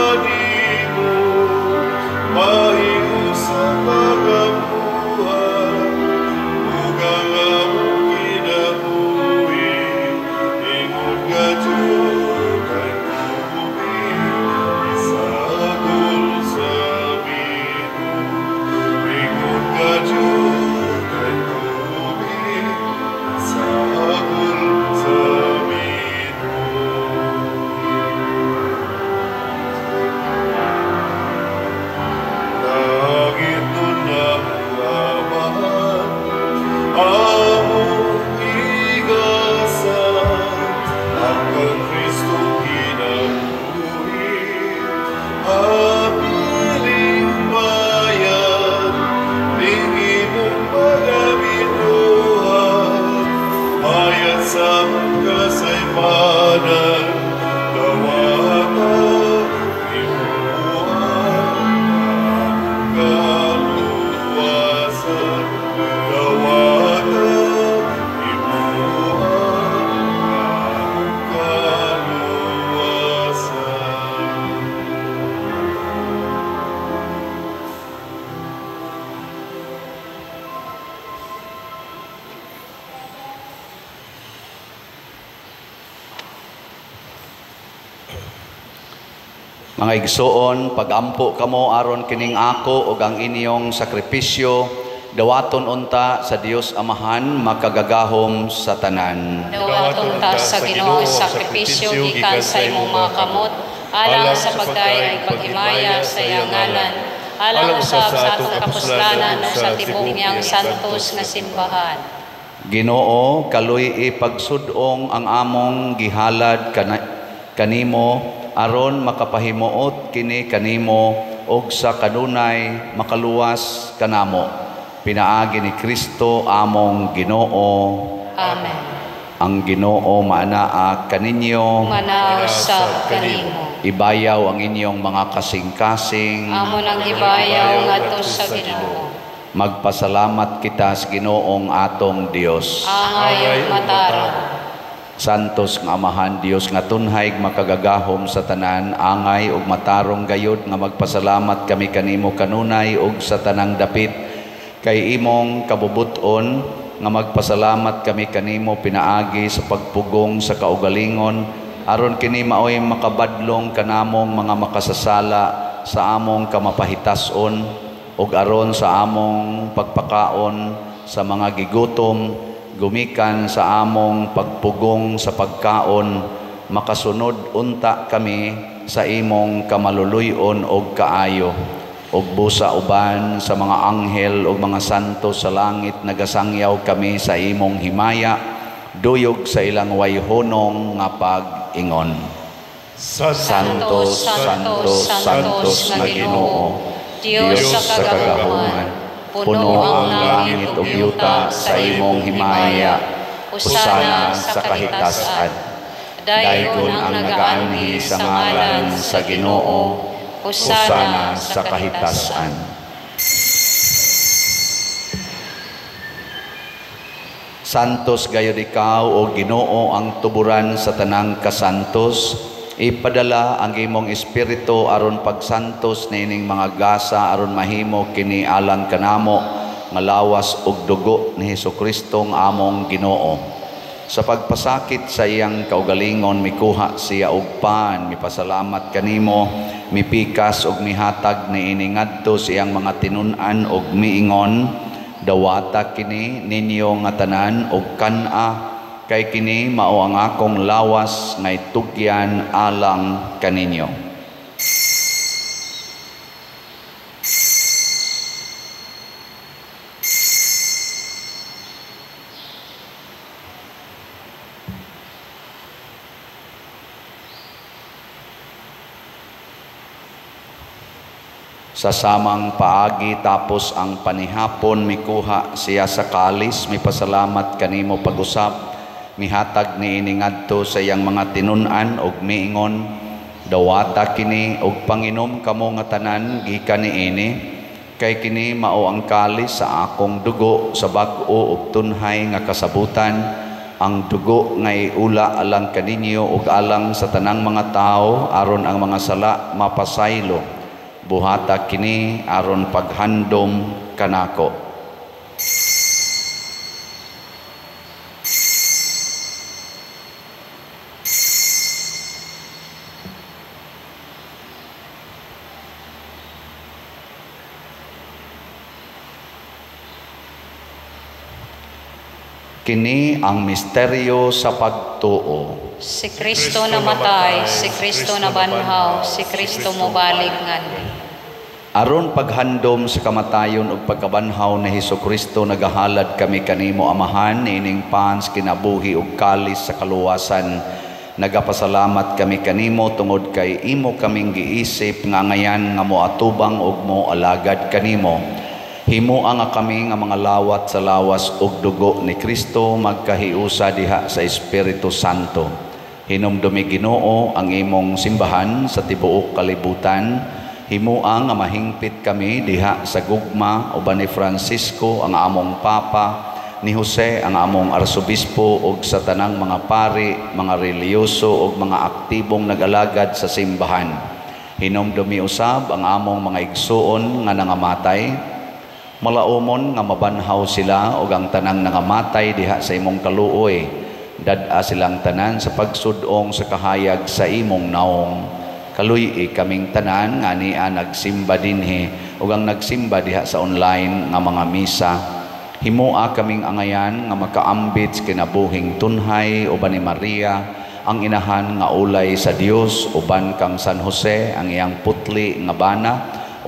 Speaker 1: mahiusa pagamuhan, ug ang among kinabuhi, ingon nga Dios kay tubig, isagol sa bili.
Speaker 2: Mga igsoon, pagampo kamo aron kining ako ug ang inyong sakripisyo dawaton unta sa Dios Amahan makagagahom sa tanan.
Speaker 5: Dawaton ta sa Ginoo ang sakripisyo gikan sa imong mga kamot, alang sa pagdayeg ug paghimaya sa iyang ngalan, alang usab sa atong kapuslanan ug sa tibuok niyang santos nga simbahan.
Speaker 2: Ginoo, kaluy-i pagsud-ong ang among gihalad kanimo aron makapahimuot kini kanimo og sa kanunay makaluwas kanamo. Pinaagi ni Kristo among Ginoo.
Speaker 5: Amen.
Speaker 2: Ang Ginoo maanaa kaninyo.
Speaker 5: Manaa usab kanimo.
Speaker 2: Ibayaw ang inyong mga kasing-kasing.
Speaker 5: Amo nang gibayaw ngadto sa Ginoo.
Speaker 2: Magpasalamat kita sa Ginoong atong Dios.
Speaker 5: Angay ug matarong.
Speaker 2: Santos nga Amahan Dios nga tunhay makagagahom sa tanan, angay ug matarong gayod nga magpasalamat kami kanimo kanunay ug sa tanang dapit kay imong kabubut-on nga magpasalamat kami kanimo pinaagi sa pagpugong sa kaugalingon aron kini maoy makabadlong kanamong mga makasasala sa among kamapahitas-on ug aron sa among pagpakaon sa mga gigutom gumikan sa among pagpugong sa pagkaon, makasunod unta kami sa imong kamaluluyon og kaayo. Og busa uban sa mga anghel og mga santo sa langit nagasangyaw kami sa imong himaya, duyog sa ilang wayhonong nga pag-ingon.
Speaker 5: Santo, Santo, Santos nga Ginoo, Dios sa kagahuman, puno ang langit ug yuta sa imong himaya,
Speaker 2: hosana sa kahitasan. Daygon ang nagaanhi sa ngalan sa Ginoo, hosana sa kahitasan. Santos gayud ikaw o Ginoo ang tuburan sa tanang kasantos. Ipadala ang imong espiritu aron pagsantos niining mga gasa aron mahimo kini alang kanamo nga lawas ug dugo ni Hesukristo nga among Ginoo. Sa pagpasakit sa iyang kaugalingon mikuha siya og pan, mipasalamat kanimo, mipikas ug mihatag niini ngadto sa iyang mga tinun-an ug miingon, dawata kini ninyo nga tanan ug kan-a, kay kini mao ang akong lawas nga itugyan alang kaninyo. Sa samang paagi tapos ang panihapon mikuha siya sa kalis, mipasalamat kanimo pag-usap, mihatag niini ngadto sa iyang mga tinun-an og miingon, dawata kini og panginom kamo nga tanan gikan niini, kay kini mao ang kalis sa akong dugo sa bag-o ug tunhay nga kasabutan, ang dugo nga iula alang kaninyo ug alang sa tanang mga tawo aron ang mga sala mapasaylo. Buhata kini aron paghandom kanako. Kini ang misteryo sa pagtuo.
Speaker 5: Si Kristo namatay, si Kristo nabanhaw, si Kristo mobalik nganhi.
Speaker 2: Aron paghandom sa kamatayon ug pagkabanhaw ni Hesukristo, nagahalad kami kanimo Amahan niining pans kinabuhi ug kalis sa kaluwasan. Nagapasalamat kami kanimo tungod kay imo kaming giisip nga ngayan nga moatubang ug moalagad kanimo. Himoa nga kami nga mga lawat sa lawas ug dugo ni Kristo magkahiusa diha sa Espiritu Santo. Hinumdumi Ginoo ang imong simbahan sa tibuok kalibutan. Himoa nga mahingpit kami diha sa gugma uban ni Francisco ang among Papa, ni Jose ang among Arsobispo ug sa tanang mga pari, mga relihiyoso ug mga aktibong nag-alagad sa simbahan. Hinumdumi usab ang among mga igsuon nga nangamatay. Malaumon nga mabanhaw sila og ang tanang nangamatay diha sa imong kaluoy. Dad-a silang tanan sa pagsudong sa kahayag sa imong naong. Kaluy-i kaming tanan nga ania nagsimba dinhi ug ang nagsimba diha sa online nga mga misa. Himoa kaming angayan nga makaambit sa kinabuhing tunhay uban ni Maria ang inahan nga ulay sa Dios, uban kang San Jose ang iyang putli nga bana,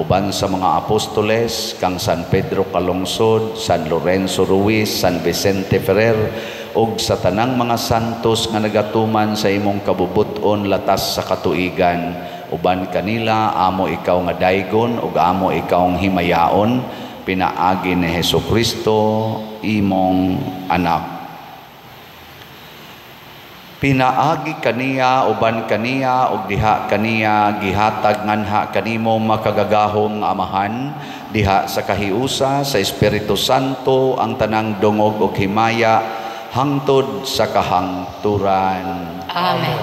Speaker 2: uban sa mga apostoles kang San Pedro Calungsod, San Lorenzo Ruiz, San Vicente Ferrer ug sa tanang mga santos nga nagatuman sa imong kabubut-on latas sa katuigan. Uban kanila amo ikaw nga daygon ug amo ikaw himayaon, pinaagi ni Hesukristo imong anak. Pinaagi kaniya, uban kaniya ug diha kaniya gihatag nganha kanimo makagagahom nga Amahan diha sa kahiusa sa Espiritu Santo ang tanang dungog ug himaya hangtod sa kahangturan.
Speaker 5: Amen.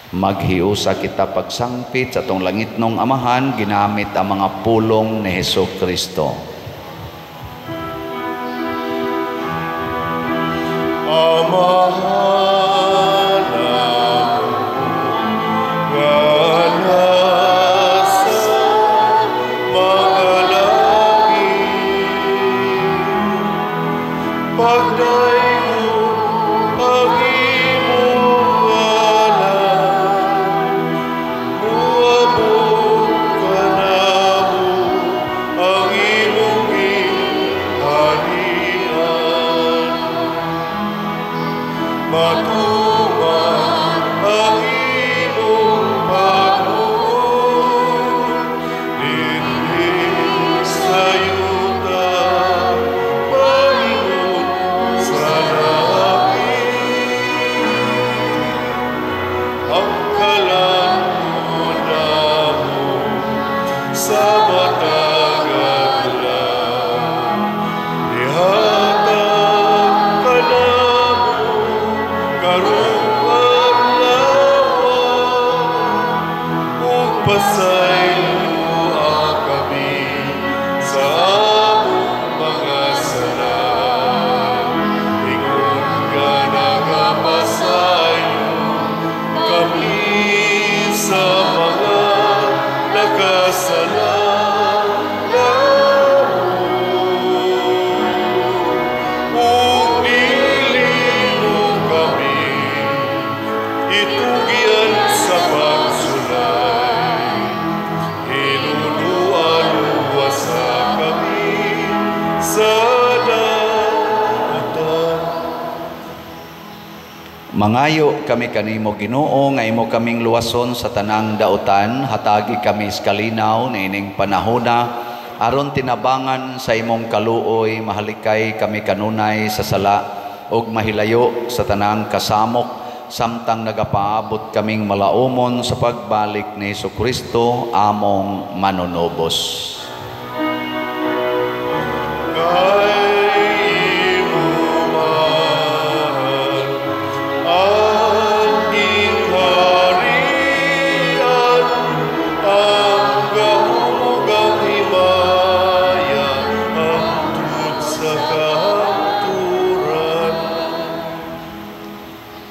Speaker 2: Maghiusa kita pagsangpit sa atong langitnong Amahan ginamit ang mga pulong ni Hesukristo.
Speaker 1: Amahan
Speaker 2: Mangayo kami kanimo Ginoo nga imo kaming luwason sa tanang dautan, hatagi kami sa kalinaw niining panahona aron tinabangan sa imong kaluoy, mahalikay kami kanunay sa sala ug mahilayo sa tanang kasamok samtang nagapaabot kaming malaumon sa pagbalik ni Hesukristo among manunubos.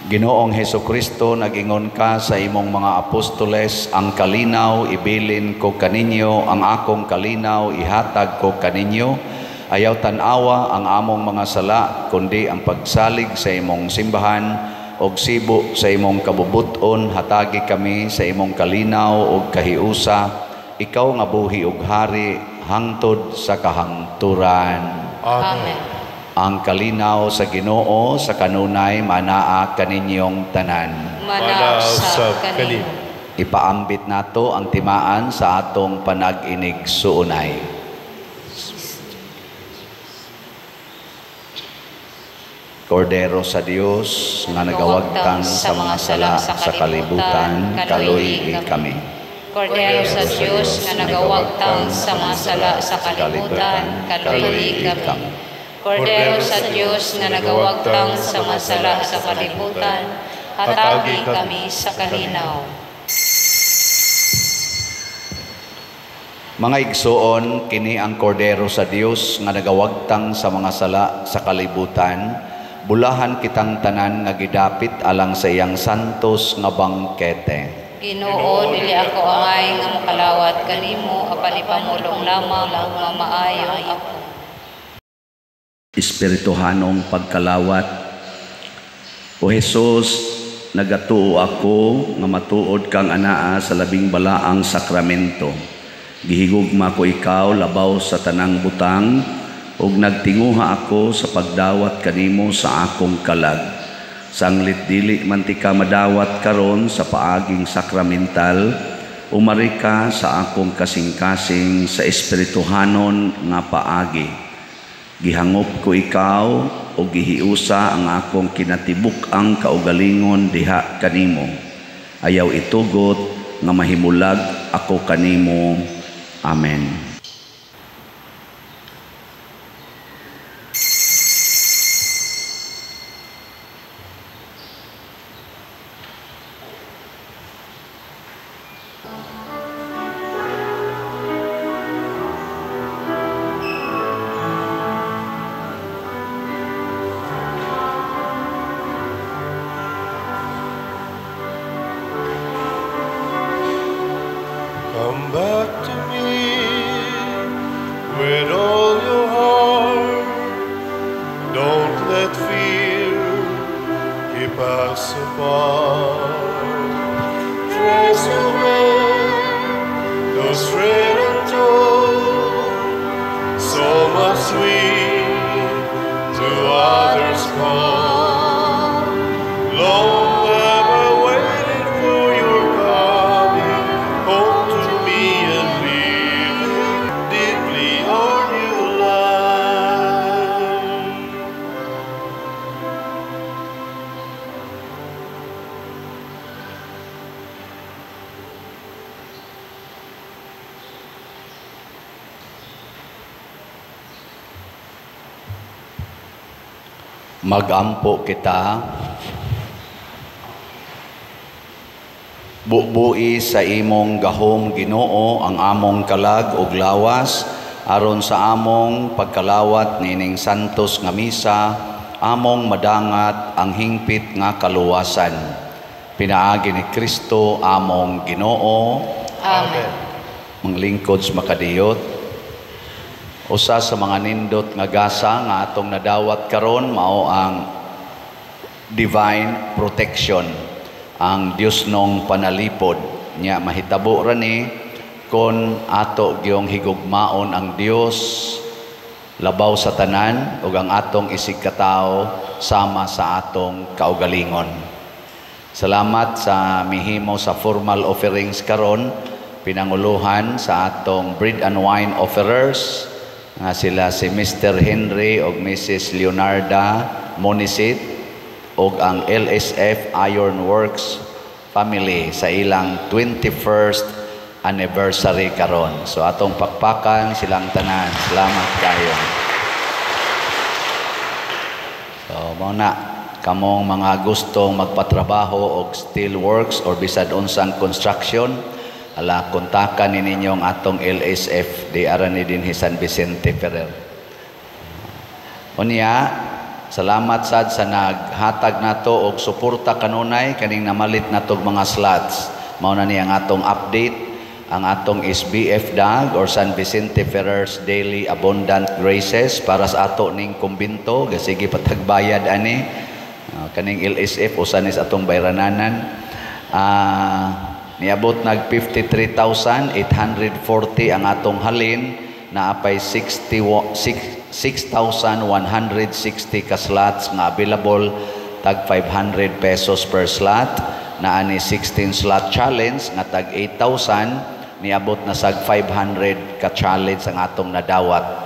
Speaker 2: Ginoong Hesukristo, nagingon ka sa imong mga apostoles, ang kalinaw ibilin ko kaninyo, ang akong kalinaw ihatag ko kaninyo. Ayaw tan-awa ang among mga sala, kundi ang pagsalig sa imong simbahan og sibo sa imong kabubut-on, hatagi kami sa imong kalinaw og kahiusa. Ikaw nga buhi og hari hangtod sa kahangturan.
Speaker 5: Amen.
Speaker 2: Ang kalinaw sa Ginoo sa kanunay manaa kaninyong tanan.
Speaker 5: Manaa usab kanimo.
Speaker 2: Ipaambit nato ang timaan sa atong panag-inig suunay. Kordero sa Dios nga nagawagtang sa mga sala sa kalibutan, kaluy-i kami.
Speaker 5: Kordero sa Dios nga nagawagtang sa mga sala sa kalibutan, kaluy-i kami. Kordero sa Dios nga nagawagtang sa mga sala sa kalibutan, hatagi kami sa kalinaw.
Speaker 2: Mga igsoon, kini ang kordero sa Dios nga nagawagtang sa mga sala sa kalibutan. Bulahan kitang tanan nga gidapit alang sa iyang santos nga bangkete.
Speaker 5: Ginoo, dili ako angay nga mokalawat kanimo, apan ipamulong lamang ug mamaayo ako.
Speaker 2: Espirituhanong pagkalawat. O Hesus, nagatuo ako nga matuod kang anaa sa labing balaang sakramento. Gihigugma ko ikaw labaw sa tanang butang, ug nagtinguha ako sa pagdawat kanimo sa akong kalag. Sanglit dili man tika madawat karon sa paaging sakramental, umari ka sa akong kasing-kasing sa espirituhanon nga paagi. Gihangop ko ikaw o gihiusa ang akong kinatibuk-ang kaugalingon diha kanimo. Ayaw itugot nga mahimulag ako kanimo. Amen.
Speaker 1: Come back to me with all your heart. Don't let fear keep us apart. Trace away those straight and tall, so must we to others call. Long have I waited for your coming home to me and living deeply our new life.
Speaker 2: Magampo kita. Bubui sa imong gahom, Ginoo, ang among kalag ug lawas, aron sa among pagkalawat niining santos nga misa, among madangat ang hingpit nga kaluwasan. Pinaagi ni Kristo among Ginoo.
Speaker 5: Amen.
Speaker 2: Mga lingkod sa makadiyot, usa sa mga nindot nga gasa nga atong nadawat karon mao ang divine protection, ang Dios nong panalipod. Nya mahitabo ra ni kon ato gyong higugmaon ang Dios labaw sa tanan ug ang atong isig katawo sama sa atong kaugalingon. Salamat sa mihimo sa formal offerings karon, pinanguluhan sa atong bread and wine offerers nga sila si Mr. Henry ug Mrs. Leonarda Monisit ug ang LSF Ironworks family sa ilang 21st anniversary karon. So atong pakpakan silang tanan. Salamat kayo. So mao na kamong mga gustong magpatrabaho og steel works or bisad unsang construction, ala kontakan ni ninyong atong LSF di ara ni dinhi San Vicente Ferrer. Unya, salamat sad sa naghatag nato og suporta kanunay kaning namalit natog mga slots. Mao na ni ang atong update, ang atong SBF DAG or San Vicente Ferrer's Daily Abundant Graces para sa ato ning kumbinto, gasige patagbayad ani. Kaning LSF usa ni sa atong bayrananan. Niabot nag 53,840 ang atong halin, naapay 6,160 ka slots nga available, tag 500 pesos per slot. Naa ni 16 slot challenge nga tag 8,000, niabot na sag 500 ka challenge ang atong nadawat.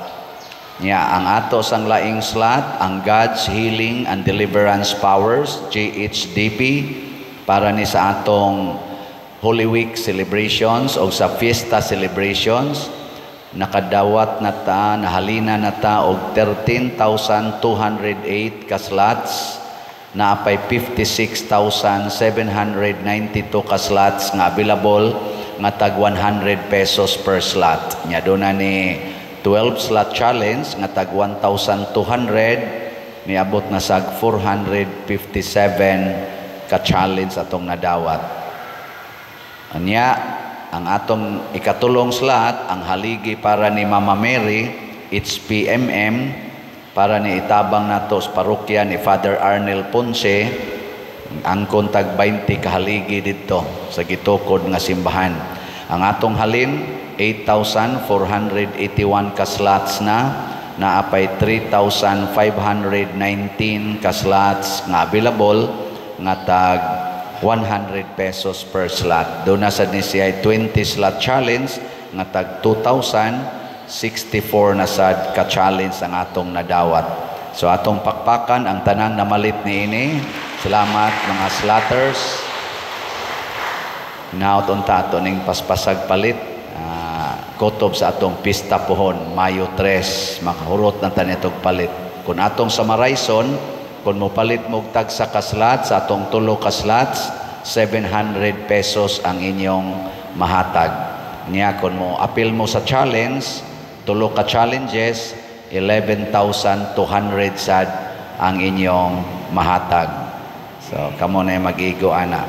Speaker 2: Nya ang ato sang laing slot, ang God's Healing and Deliverance Powers, GHDP, para ni sa atong Holy Week celebrations o sa fiesta celebrations. Nakadawat na ta, nahalina na ta og 13,208 ka slots, naapay 56,792 ka slots nga available nga tag 100 pesos per slot. Nya doon na ni 12 slot challenge nga tag 1,200, niabot na sag 457 ka challenge atong nadawat. Anya, ang atong ikatulong slot, ang haligi para ni Mama Mary, HPMM, para ni itabang nato sa parokya ni Father Arnel Ponce, ang kontag 20 kahaligi didto sa gitukod nga simbahan. Ang atong halin, 8,481 ka slots na, naapay 3,519 ka slots nga available nga tag 100 pesos per slot. Doon na sad ni siya 20 slot challenge nga tag 2,064 na sad ka challenge ang atong nadawat. So atong pakpakan ang tanang namalit niini. Salamat mga slotters. Hinaot unta ato ning paspasag palit. Kutob sa atong pista pohon Mayo 3 makahurot na ta nitog palit. Kung atong sa Marayson, kung mopalit mo og tagsa ka slots sa atong tulo ka slots, 700 pesos ang inyong mahatag. Niya kung mo apil mo sa challenge, tulo ka challenges, 11,200 sad ang inyong mahatag. So kamo na mag-igo ana.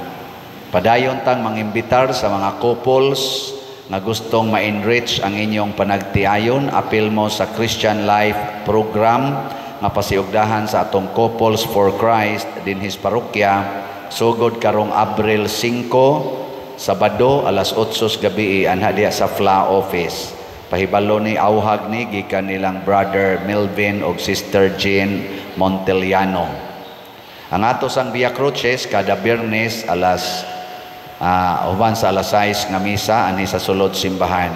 Speaker 2: Padayon tang mangimbitar sa mga couples nga gustong ma-enrich ang inyong panagtiayon, apil mo sa Christian Life Program nga pasiugdahan sa atong Couples for Christ dinhis parokya sugod karong Abril 5, Sabado alas 8 gabi anha diha sa FLA office. Pahibalo ni auhag ni gikan nilang Brother Melvin og Sister Jean Monteliano. Ang ato sang Via Crucis kada Biyernes alas uban sa alas 6 nga misa ani sa sulod simbahan.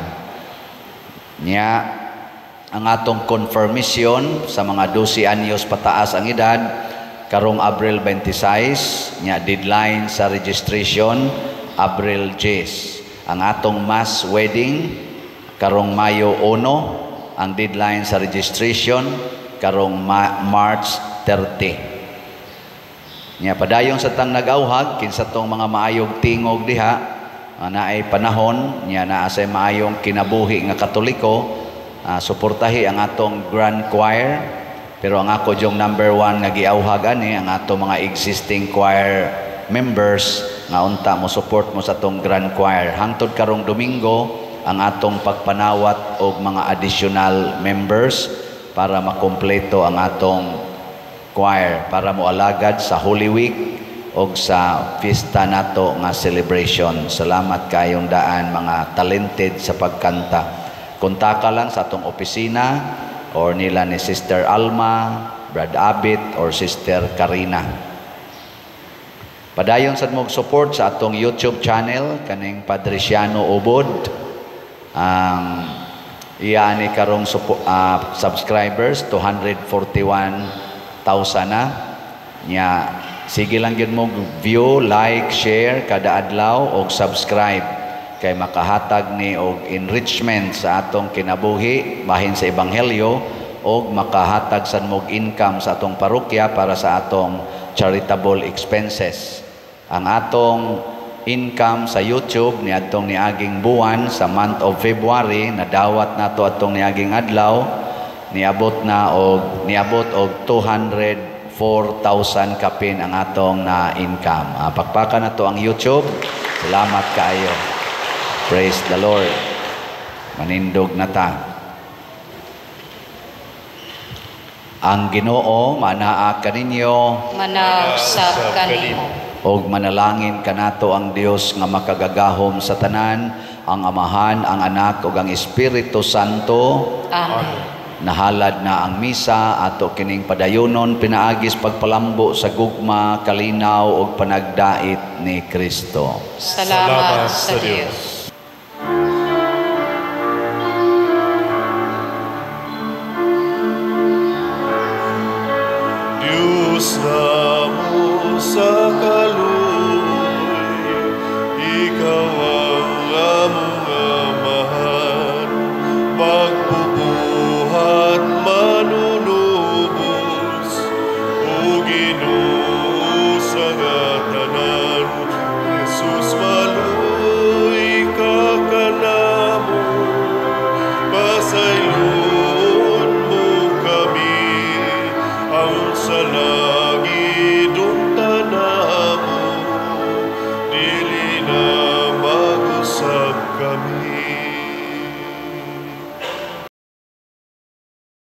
Speaker 2: Nya ang atong confirmation sa mga 12 anyos pataas ang edad karong Abril 26, nya deadline sa registration Abril 10. Ang atong mass wedding karong Mayo 1, ang deadline sa registration karong March 30. Nya padayon sa tang nag-auhag kinsa tong mga maayog tingog diha naay panahon nya naa say maayong kinabuhi nga Katoliko. Suportahi ang atong Grand Choir, pero ang ako yung number 1 nga giauhag ani ang atong mga existing choir members nga unta mo support mo sa atong Grand Choir. Hangtod karong Domingo ang atong pagpanawat og mga additional members para makumpleto ang atong choir para moalagad sa Holy Week og sa fiesta nato nga celebration. Salamat kayong daan mga talented sa pagkanta. Kontaka lang sa atong opisina or nila ni Sister Alma, Brad Abit or Sister Karina. Padayon sad mo support sa atong YouTube channel kaning Padriciano Ubod. Ang iya ni karong subscribers 241,000 na. Nya sige lang gyud mo view, like, share kada adlaw og subscribe kay makahatag ni og enrichment sa atong kinabuhi bahin sa ebanghelyo og makahatag sad mo og income sa atong parokya para sa atong charitable expenses. Ang atong income sa YouTube niadtong niaging buwan sa month of February nadawat nato atong niaging adlaw niabot na og niabot og 204,000 kapin ang atong na income. Pakpakan nato ang YouTube. Salamat kaayo. Praise the Lord. Manindog na ta. Ang Ginoo manaa kaninyo,
Speaker 5: manaog sa kanimo.
Speaker 2: Og manalangin kanato ang Dios nga makagagahom sa tanan, ang Amahan, ang Anak ug ang Espiritu Santo.
Speaker 5: Amen.
Speaker 2: Nahalad na ang misa ato kining padayonon pinaagis pagpalambo sa gugma, kalinaw ug panagdait ni Kristo.
Speaker 5: Salamat sa Dios.
Speaker 1: Diyos namo sa kaluoy, ikaw ang among amahan, pagpupuhat manunubos, o Ginoo sa tanan, Jesus maluoy ka kanamo, pasayloa